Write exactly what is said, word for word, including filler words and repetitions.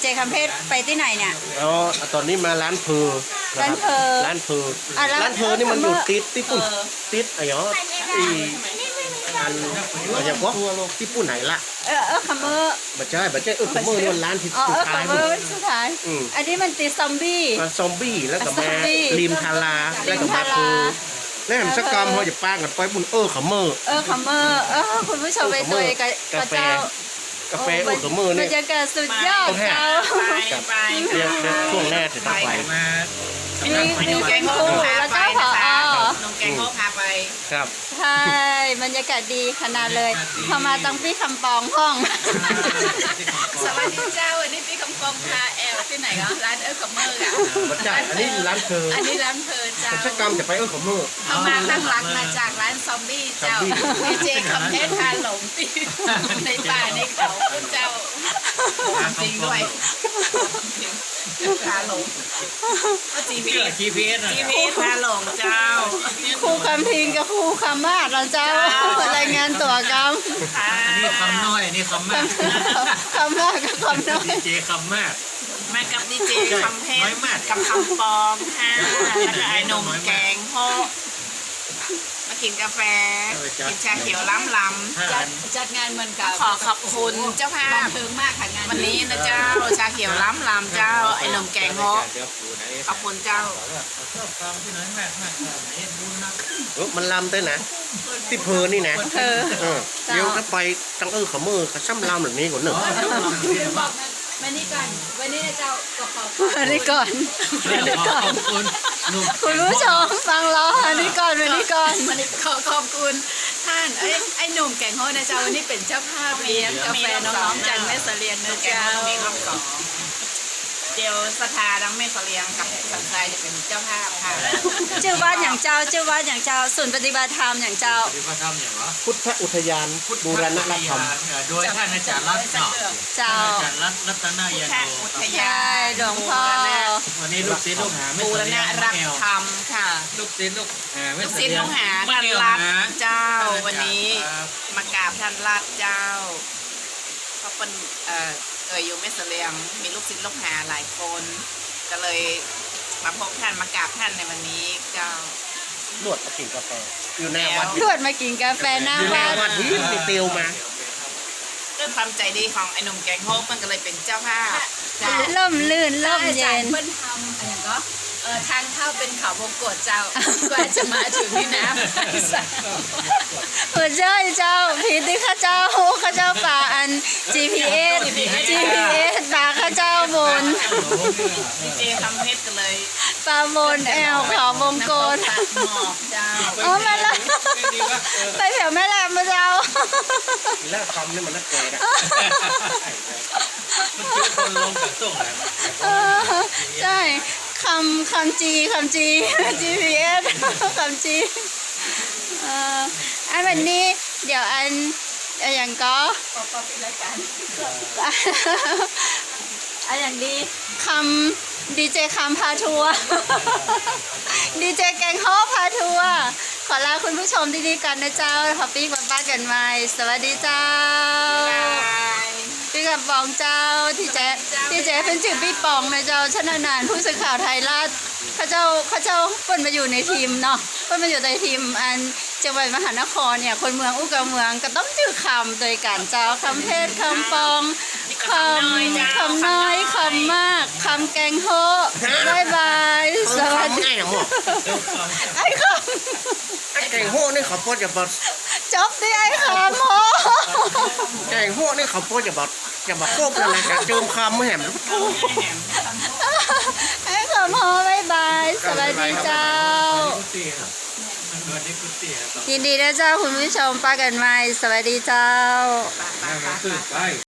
เจคำเพชรไปตี้ไหนเนี่ย อ๋อ ต๋อนนี้มาร้านเพลินนะครับ ร้านเพลิน ร้านเพลิน อ่ะ ร้าน ร้านเพลินนี่มันอยู่ เออ ติดตี้ปุ้น เออ ติดอะหยัง อีอัน อะหยังก็ ตี้ปุ้นไหนละ เออ เออ คำเมอ บ่ใจ้ บ่ใจ้ เออ คำเมอนี่มันร้านตี้ อ๋อ สุดท้าย เออ คำเมอสุดท้าย อืม อันนี้มันติดซอมบี้ อ่ะ ซอมบี้ แล้วก็มา ซอมบี้ ริมทารา ริมทารา แล้วก็มาเพลิน แล้วแหมสักกำ เออ เฮาจะปากั๋นไปปุ้น เออ คำเมอ เออ คำเมอ เออ คุณผู้ชมไปตวยกับ กาแฟ เจ้า กาแฟ โอ้ เออ คำเมอนี่ บรรยากาศสุดยอด เจ้า ไป ไป เดี๋ยว เดี๋ยวช่วงหน้าจะต้องไป มา มี มีคุณครู แล้วก็ ผอ หนุ่มแกงโฮพาไป ครับ ใช่ บรรยากาศดีขนาดเลย บรรยากาศดี เฮามาตังปี้คำปองพ่อง สวัสดีเจ้า วันนี้ปี้คำปองพาแอวตี้ไหนก็ ร้านเออคำเมออะ บ่ใจ้ อันนี้ร้านเพลิน อันนี้ร้านเพลินเจ้า สักกำจะไปเออคำเมอ เฮามาตั้งหลักมาจากร้านซอมบี้เจ้า ซอมบี้ ดีเจคำเพชรพาหลงตี้ในป่าในเขาพุ้นเจ้า จริงด้วย พาหลง จีพีเอส จีพีเอส จีพีเอสพาหลงเจ้า ครูคำพิงกับครูคำมาศเหรอเจ้า เจ้า รายงานตั๋วกำ ค่ะ อันนี้คำน้อย อันนี้คำมาก คำมาศกับคำน้อย ดีเจคำมาก มากับดีเจคำเพชร น้อยมาก กับคำปองค่ะ แล้วก็ไอ้หนุ่มแกงโฮ มากิ๋นกาแฟ เออ จัด กิ๋นชาเขียวล้ำลำ จัด จัดงานเหมือนกัน ขอขอบคุณเจ้าภาพ บันเทิงมากค่ะงานนี้ วันนี้นะเจ้า ชาเขียวล้ำลำเจ้า ไอ้หนุ่มแกงโฮ ขอบคุณเจ้า เออ มันลำด้วยนะ ตี้เพลินนี่นะ เออ เออ เจ้า เดี๋ยวถ้าไปตังเออคำเมอก็ซ้ำลำแบบนี้ก่อนเนอะ อ๋อ มานี่ก่อน วันนี้นะเจ้า ก็ขอบคุณ มานี่ก่อน มานี่ก่อน ขอบคุณ คุณผู้ชมฟังแล้ว มานี่ก่อน มานี่ก่อน วันนี้ขอขอบคุณท่าน เอ้ย ไอ้หนุ่มแกงโฮนะเจ้า วันนี้เป๋นเจ้าภาพเลี้ยงกาแฟน้องๆ จากแม่เสลียงนะเจ้า เดี๋ยวศรัทธาทั้งแม่เสลียงกับสันทรายจะเป๋นเจ้าภาพค่ะ จื้อวัดหยังเจ้า จื้อวัดหยังเจ้า ศูนย์ปฏิบัติธรรมหยังเจ้า ปฏิบัติธรรมหยังวะ พุทธอุทยานบูรณรัตน์ธรรม เอ่อ โดยท่านอาจารย์รัตน์เนาะ เจ้า ท่านอาจารย์รัตน์ รัตนยาโน พุทธอุทยาน ใช่ หลวงพ่อ วันนี้ลูกศิษย์ลูกหาแม่เสลียง บูรณรัตน์ธรรมค่ะ ลูกศิษย์ลูกหาแม่เสลียง ลูกศิษย์ลูกหาท่านรัตน์เจ้า ท่านอาจารย์ วันนี้ ครับ มากราบท่านรัตน์เจ้า เพราะเปิ้น เอ่อ เอ่อ อยู่แม่เสลียง มีลูกศิษย์ลูกหาหลายคน ก็เลยมาพบท่าน มากราบท่านในวันนี้เจ้า ลวดมากิ๋นกาแฟ อยู่หน้าวัด ลวดมากิ๋นกาแฟหน้าวัด อยู่หน้าวัด นี่มีเตียวมา ด้วยความใจดีของไอ้หนุ่มแกงโฮเปิ้นก็เลยเป๋นเจ้าภาพ เจ้า ร่มรื่นร่มเย็น ใช่ เปิ้นทำอะไรก็ เอ่อ ทางเข้าเป๋นเขาวงกตเจ้า กว่าจะมาถึงนี่นะ บ่ใจ้เจ้า ผิดตี้ข้าเจ้า ข้าเจ้าป๋าอัน จีพีเอส จีพีเอส ป๋าข้าเจ้าบน ดีเจคำเพชรก็เลย ป๋าบนแอวเขาวงกต น้ำตกตัดหมอกเจ้า อ๋อ มาแล้ว ไปแถวแม่แรมมาเจ้า แล้วคำนี่มันน่ากลัวนะ มันคือคนลงกับส่งนะ เออ ใช่ คำ คำจี คำจี จีพีเอส คำจี เอ่อ อันวันนี้ เดี๋ยวอัน อะหยังก็ ขอ ขอปิดรายการ อะหยังดี คำ ดีเจคำพาทัวร์ ดีเจแกงโฮพาทัวร์ ขอลาคุณผู้ชมตี้นี่ก่อนนะเจ้า ขอปี้กับป้ากั๋นใหม่ สวัสดีเจ้า บ๊ายบาย ปี้กับปองเจ้า ตี้แจ๊ ตี้แจ๊เปิ้นจื้อปี้ปองนะเจ้า ชนะนาน ผู้สื่อข่าวไทยรัฐ ข้าเจ้า ข้าเจ้าเปิ้นมาอยู่ในทีมเนาะ เปิ้นมาอยู่ในทีมอัน จังหวัดมหานครเนี่ย คนเมืองอู้กับเมืองก็ต้องจื้อคำตวยกั๋นเจ้า คำเพชร คำปอง คำ คำน้อย คำมาก คำแกงโฮ บ๊ายบาย สวัสดี ไอ้คำ ไอ้แกงโฮนี่เขาปอจะบอก จบตี้ไอ้คำโฮ แกงโฮนี่เขาปอจะบอก จะบอกครบแล้วนะ จะเจิมคำแหม ไอ้คำโฮ บ๊ายบาย สวัสดีเจ้า ยินดีนะเจ้าคุณผู้ชม ป้ากั๋นใหม่ สวัสดีเจ้า